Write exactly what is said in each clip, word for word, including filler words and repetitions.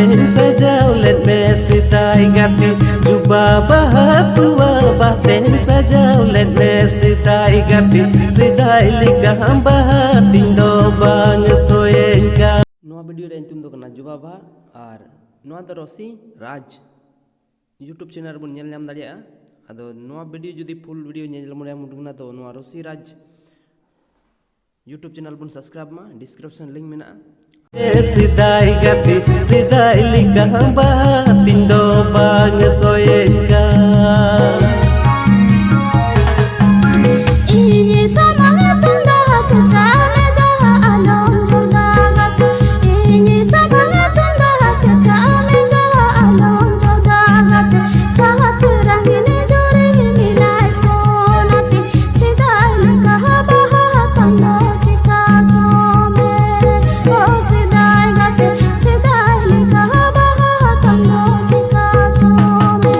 ᱥᱟᱡᱟᱣ ᱞᱮᱫ ᱢᱮ ᱥᱮᱫᱟᱭ ᱜᱟᱛᱮ, ᱡᱩᱵᱟ ᱵᱟᱦᱟ ᱛᱩᱣᱟ ᱵᱟᱦᱟ ᱛᱮᱧ ᱥᱟᱡᱟᱣ ᱞᱮᱫ ᱢᱮ ᱥᱮᱫᱟᱭ ᱜᱟᱛᱮ, ᱥᱮᱫᱟᱭ ᱞᱮᱠᱟ ᱵᱟᱦᱟ ᱛᱤᱧ ᱫᱚ ᱵᱟᱝ ᱥᱚᱭᱮᱧ ᱠᱟᱱ᱾ ᱱᱚᱣᱟ ᱵᱷᱤᱰᱤᱭᱳ ᱨᱮᱭᱟᱜ ᱧᱩᱛᱩᱢ ᱫᱚ ᱠᱟᱱᱟ ᱡᱩᱵᱟ ᱵᱟᱦᱟ, ᱟᱨ ᱱᱚᱣᱟ ᱫᱚ ᱨᱚᱥᱤ ᱨᱟᱡᱽ YouTube ᱪᱮᱱᱮᱞ ᱨᱮᱵᱚᱱ ᱧᱮᱞ ᱧᱟᱢ ᱫᱟᱲᱮᱭᱟᱜᱼᱟ᱾ ᱟᱫᱚ ᱱᱚᱣᱟ ᱵᱷᱤᱰᱤᱭᱳ ᱡᱩᱫᱤ ᱯᱷᱩᱞ ᱵᱷᱤᱰᱤᱭᱳ ᱧᱮᱞ ᱢᱚᱱᱮ ᱢᱩᱴ ᱠᱟᱱᱟ, ᱛᱚ ᱱᱚᱣᱟ ᱨᱚᱥᱤ ᱨᱟᱡᱽ YouTube ᱪᱮᱱᱮᱞ ᱵᱚᱱ ᱥᱟᱵᱥᱠᱨᱟᱭᱤᱵ ᱢᱟ, ᱰᱤᱥᱠᱨᱤᱯᱥᱚᱱ ᱞᱤᱝᱠ ᱢᱮᱱᱟᱜᱼᱟ᱾ ᱥᱮᱫᱟᱭ ᱜᱟᱛᱮ, ᱥᱮᱫᱟᱭ ᱞᱮᱠᱟ ᱵᱟᱦᱟ ᱛᱤᱧ ᱫᱚ ᱵᱟᱝ ᱥᱚᱭᱮᱧ ᱠᱟᱱ᱾ ᱤᱧ ᱥᱟᱢᱟᱝ ᱛᱩᱢᱫᱟᱜ ᱪᱮᱛᱟᱱ ᱫᱚ ᱟᱞᱚᱢ ᱡᱚᱫᱟ ᱜᱟᱛᱮ, ᱤᱧ ᱥᱟᱢᱟᱝ ᱛᱩᱢᱫᱟᱜ ᱪᱮᱛᱟᱱ ᱫᱚ ᱟᱞᱚᱢ ᱡᱚᱫᱟ ᱜᱟᱛᱮ, ᱥᱟᱦᱟᱛ ᱨᱟᱝᱜᱤᱱ ᱡᱩᱨᱤ ᱢᱮᱱᱟᱭ ᱥᱚᱱᱟᱛᱤ, ᱥᱮᱫᱟᱭ ᱞᱮᱠᱟ ᱵᱟᱦᱟ ᱛᱟᱢ ᱫᱚ ᱪᱮᱠᱟ ᱥᱚᱢᱮ, ᱚ ᱥᱮᱫᱟᱭ ᱜᱟᱛᱮ, ᱥᱮᱫᱟᱭ ᱞᱮᱠᱟ ᱵᱟᱦᱟ ᱛᱟᱢ ᱫᱚ ᱪᱮᱠᱟ ᱥᱚᱢᱮ᱾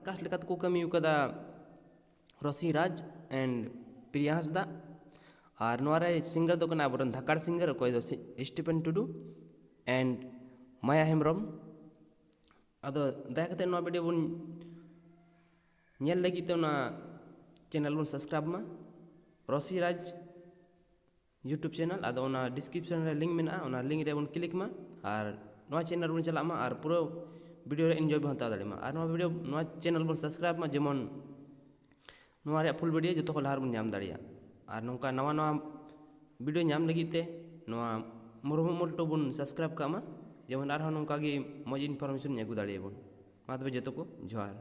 ᱠᱟᱥᱴ ᱞᱮᱠᱟ ᱛᱮᱠᱚ ᱠᱟᱹᱢᱤ ᱟᱠᱟᱫᱟ ᱨᱚᱥᱤ ᱨᱟᱡᱽ and ᱯᱨᱤᱭᱟ ᱦᱟᱸᱥᱫᱟ᱾ ᱟᱨ ᱱᱚᱣᱟ ᱨᱮ ᱥᱤᱝᱜᱟᱨ ᱫᱚ ᱠᱟᱱᱟ ᱟᱵᱚᱨᱮᱱ ᱫᱷᱟᱠᱟᱲ ᱥᱤᱝᱜᱟᱨ, ᱚᱠᱚᱭ ᱫᱚ ᱥᱤ-, ᱥᱴᱤᱯᱷᱮᱱ ᱴᱩᱰᱩ and ᱢᱟᱭᱟ ᱦᱮᱢᱵᱨᱚᱢ᱾ ᱟᱫᱚ ᱫᱟᱭᱟ ᱠᱟᱛᱮ ᱱᱚᱣᱟ ᱵᱷᱤᱰᱤᱭᱳ ᱵᱚᱱ ᱧᱮᱞ ᱞᱟᱹᱜᱤᱫ ᱛᱮ ᱚᱱᱟ ᱪᱮᱱᱮᱞ ᱵᱚᱱ ᱥᱟᱵᱥᱠᱨᱟᱭᱤᱵ ᱢᱟ, ᱨᱚᱥᱤ ᱨᱟᱡᱽ YouTube ᱪᱮᱱᱮᱞ᱾ ᱟᱫᱚ ᱚᱱᱟ ᱰᱤᱥᱠᱨᱤᱯᱥᱚᱱ ᱨᱮ ᱞᱤᱝᱠ ᱢᱮᱱᱟᱜᱼᱟ, ᱚᱱᱟ ᱞᱤᱝᱠ ᱨᱮᱵᱚᱱ ᱠᱞᱤᱠ ᱢᱟ ᱟᱨ ᱱᱚᱣᱟ ᱪᱮᱱᱮᱞ ᱵᱚᱱ ᱪᱟᱞᱟᱜ ᱢᱟ ᱟᱨ ᱯᱩᱨᱟᱹ ᱵᱷᱤᱰᱤᱭᱳ ᱨᱮ ᱮᱱᱡᱚᱭ ᱵᱚᱱ ᱦᱟᱛᱟᱣ ᱫᱟᱲᱮᱭᱟᱜ ᱢᱟ᱾ ᱟᱨ ᱱᱚᱣᱟ ᱵᱷᱤᱰᱤᱭᱳ, ᱱᱚᱣᱟ ᱪᱮᱱᱮᱞ ᱵᱚᱱ ᱥᱟᱵᱥᱠᱨᱟᱭᱤᱵ ᱢᱟ, ᱡᱮᱢᱚᱱ ᱱᱚᱣᱟ ᱨᱮᱭᱟᱜ ᱯᱷᱩᱞ ᱵᱷᱤᱰᱤᱭᱳ ᱡᱚᱛᱚ ᱠᱷᱚᱱ ᱞᱟᱦᱟ ᱨᱮᱵᱚᱱ ᱧᱟᱢ ᱫᱟᱲᱮᱭᱟᱜᱼᱟ᱾ ᱟᱨ ᱱᱚᱝᱠᱟ ᱱᱟᱣᱟ ᱱᱟᱣᱟ ᱵᱷᱤᱰᱤᱭᱳ ᱧᱟᱢ ᱞᱟᱹᱜᱤᱫ ᱛᱮ ᱱᱚᱣᱟ ᱢᱩᱨᱢᱩ ᱢᱚᱞᱴᱳ ᱵᱚᱱ ᱥᱟᱵᱥᱠᱨᱟᱭᱤᱵ ᱠᱟᱜ ᱢᱟ, ᱡᱮᱢᱚᱱ ᱟᱨᱦᱚᱸ ᱱᱚᱝᱠᱟ ᱜᱮ ᱢᱚᱡᱽ ᱤᱱᱯᱷᱚᱨᱢᱮᱥᱚᱱ ᱟᱹᱜᱩ ᱫᱟᱲᱮᱭᱟᱵᱚᱱ᱾ ᱢᱟ ᱛᱚᱵᱮ ᱡᱚᱛᱚ ᱠᱚ ᱡᱚᱦᱟᱨ᱾